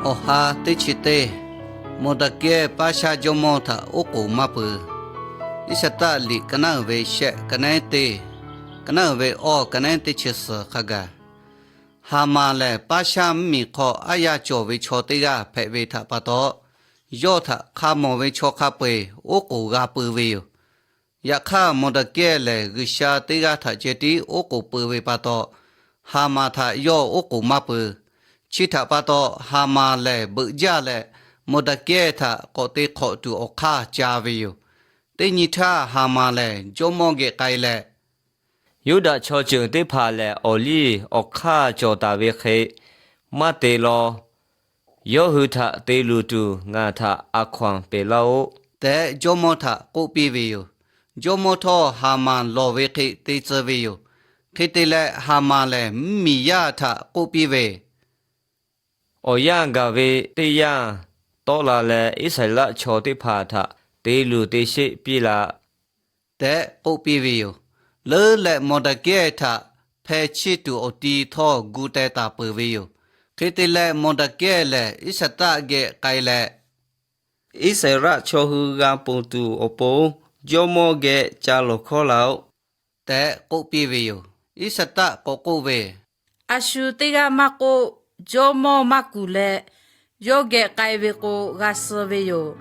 Awˬ ha teˇ chi teˇ, Mawˬdaˍkehˇ Paˇshaˆ jawˇmawˇ htaꞈ oˉ k'oˍ maˇ pui. Iˉsaˍtaˆ liꞈ ka naˉ uiˍ ve shehˆ, ka naˉ teˇ, ka naˉ uiˍ ve awˇ, ka naˉ teˇ chi suhˍ hk'a gaˬ, Haˍmaˍ lehˬ Paˇshaˆ mvuhˇmiˬ hk'aw aˉ yaˇ cawˬ ve chaw teˇ g'aˇ hpehꞈ ve htaꞈ pa taw, yawˇ htaꞈ hk'a mawˬ ve chaw hk'a peu-eˬ oˉ k'oˍ g'a pui ve yoˬ. Yaꞈ hk'aˇ, Mawˬdaˍkehˇ lehˬ G'uiˬsha teˇ g'aˇ htaꞈ ceh tiˉ oˉ k'oˍ pui ve pa taw, Haˍmaˍ htaꞈ yawˇ oˉ k'oˍ maˇ pui. Chi htaꞈ pa taw, Haˍmaˍ lehˬ beuꞈ jaˇ leh, Mawˬdaˍkehˇ htaꞈ k'awꞈ te hk'awꞈ tuˬ awˬ hk'aˇ ca ve yoˬ. Teˇ nyi htaˇ, Haˍmaˍ lehˬ jawˇmawˇ geh k'ai leh, Yuˇdaꞈ chaw ceuˬ teˇ hpaˍ lehˬ, awˬ liˇ awˬ hk'aˇ cawˬ taˍ ve hk'e maˇ te law. Yawˇ hui htaꞈ te luˬ tuˬ ngaˬ htaꞈ a hkaw-anˬ peꞈ laˇ-oˆ tehꞈ, jawˇmawˇ htaꞈ k'oˆ piˇ ve yoˬ. Jawˇmawˇ htawˇ, Haˍmaˍ lawˬ ve hk'e te tcuh ve yoˬ. Hk'e te leh, Haˍmaˍ lehˬ mvuhˇmiˬ yaˇ htaꞈ k'oˆ piˇ ve, Awˬ yanˇ gaˬ ve teˇ yanˇ tawˆ la leh, Iˉsaˍreˍlaˆ chaw teˇ hpaˍ htaꞈ te luˬ te sheˆ piˇ laꞈ tehꞈ k'oˆ piˇ ve yoˬ. Leuˉ leh Mawˬdaˍkehˇ htaꞈ hpeh chiˇ tuˬ awˬ ti htawˇ gu teh taˍ peuˬ ve yoˬ. Hk'e te leh, Mawˬdaˍkehˇ lehˬ Iˉsaˍtaˆ geh k'ai leh, Iˉsaˍreˍlaˆ chaw hui g'a ponˬ tuˬ awˬ pon jawˇmawˇ geh ca lawˬ hkawˇ laˬ-oꞈ tehꞈ k'oˆ piˇ ve yoˬ. Iˉsaˍtaˆ k'awꞈ k'oˆ ve, A shu teˇ g'aˇ maˇ k'oˆ, jawˇmawˇ maˇ kuˬ leh, yawˇ geh k'ai ve k'o g'a suh ve yoˬ.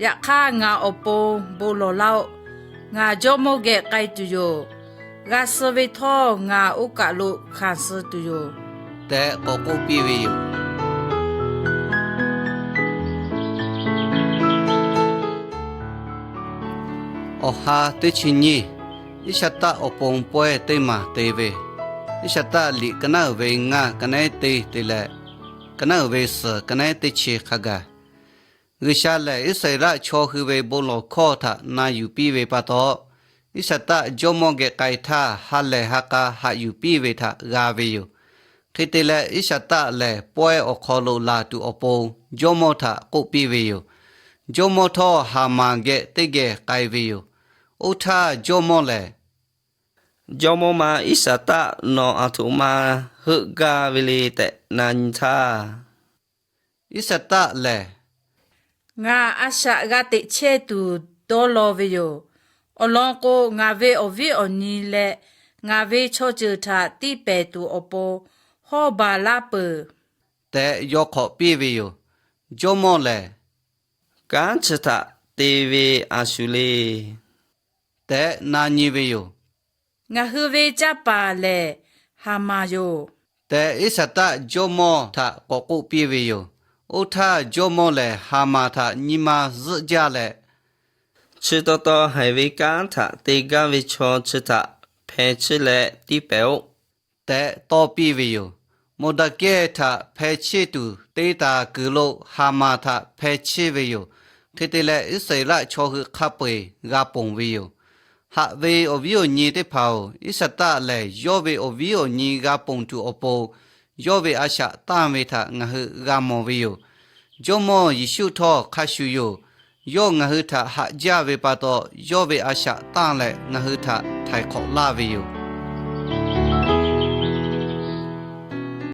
Yaꞈ hk'aˇ, ngaˬ awˬ pon bon lawˬ laˇ-oˆ. Ngaˬ jawˇmawˇ geh k'ai tuˬ yoˬ. G'a suh ve htawˇ, ngaˬ oˇ kaˬ lo hkanˍ suh tuˬ yoˬ tehꞈ k'awꞈ k'oˆ piˇ ve yoˬ. Awˬ ha teˇ chi nyiˇ, Iˉsaˍtaˆ awˬ pon pawehˇ teˇ maˬ te ve. Iˉsaˍtaˆ liꞈ ka naˉ uiˍ ve ngaˇ, ka naˉ teˇ te leh, ka naˉ uiˍ ve suhˍ, ka naˉ teˇ chi hk'a gaˬ, G'uiˬsha lehˬ Iˉsaˍreˍlaˆ chaw hui ve bon lawˬ hkawˇ htaꞈ na yuˬ piˇ ve pa taw, Iˉsaˍtaˆ jawˇmawˇ geh k'ai htaˇ, ha lehˬ ha k'a haꞈ yuˬ piˇ ve htaꞈ g'a ve yoˬ. Hk'e te leh, Iˉsaˍtaˆ lehˬ pawehˇ awˬ hk'aw lo laˬ tuˬ awˬ pon jawˇmawˇ htaꞈ k'oˆ piˇ ve yoˬ. Jawˇmawˇ htawˇ, Haˍmaˍ geh teˇ geh k'ai ve yoˬ. Oˇ htaˇ jawˇmawˇ lehˬ, Jawˇmawˇ ma Iˉsaˍtaˆ nawˬ aˬ htoꞈ ma heuˆ gaˇ ve le tehꞈ na nyi htaˇ, Iˉsaˍtaˆ lehˬ, Ngaˬ a shaꞈ g'a teꞈ chehˇ tuˬ dawˇ law ve yoˬ. Awˬ lawn k'o, ngaˬ ve awˬ viˉ awˬ nyi leh ngaˬ ve chaw ceuˬ htaꞈ tiˇ pehˍ tuˬ awˬ pon hawˉ baˬ laˇ peuˬ tehꞈ yaw hk'awꞈ piˇ ve yoˬ. Jawˇmawˇ lehˬ, Kanˉ chi htaꞈ te ve a shu le tehꞈ na nyi ve yoˬ. Ngaˬ hui ve canˇ paˍ lehˬ Haˍmaˍ yoˬ tehꞈ, Iˉsaˍtaˆ jawˇmawˇ htaꞈ k'awꞈ k'oˆ piˇ ve yoˬ. Oˇ htaˇ jawˇmawˇ lehˬ, Haˍmaˍ htaꞈ nyi ma zuhˆ jaˇ leh, Chi taw taw haiˬ ve kanˉ htaꞈ te gaˇ ve chaw chi htaꞈ hpeh chiˇ leh tiˇ pehˍ-oˆ tehꞈ tawˇ piˇ ve yoˬ. Mawˬdaˍkehˇ htaꞈ hpeh chiˇ tuˬ te taˍ kuiˬ lo Haˍmaˍ htaꞈ hpeh chiˇ ve yoˬ. Hk'e te leh, Iˉsaˍreˍlaˆ chaw hui hk'a peu-eˬ g'a ponˬ ve yoˬ. Haꞈ ve awˬ viˉ awˬ nyi teˇ hpaˍ-oˬ, Iˉsaˍtaˆ lehˬ yawˇ ve awˬ viˉ awˬ nyi g'a ponˬ tuˬ awˬ pon, yawˇ ve a shaꞈ tanˇ ve htaꞈ ngaˬ hui g'a mawˬ ve yoˬ. Jawˇmawˇ Yeˍsuˆ htawˇ hk'a shuˍ yoˬ. Yawˇ ngaˬ hui htaꞈ haꞈ jaˇ ve pa taw, yawˇ ve a shaꞈ tanˇ leh ngaˬ hui htaꞈ htaiˍ hk'awꞈ laˇ ve yoˬ.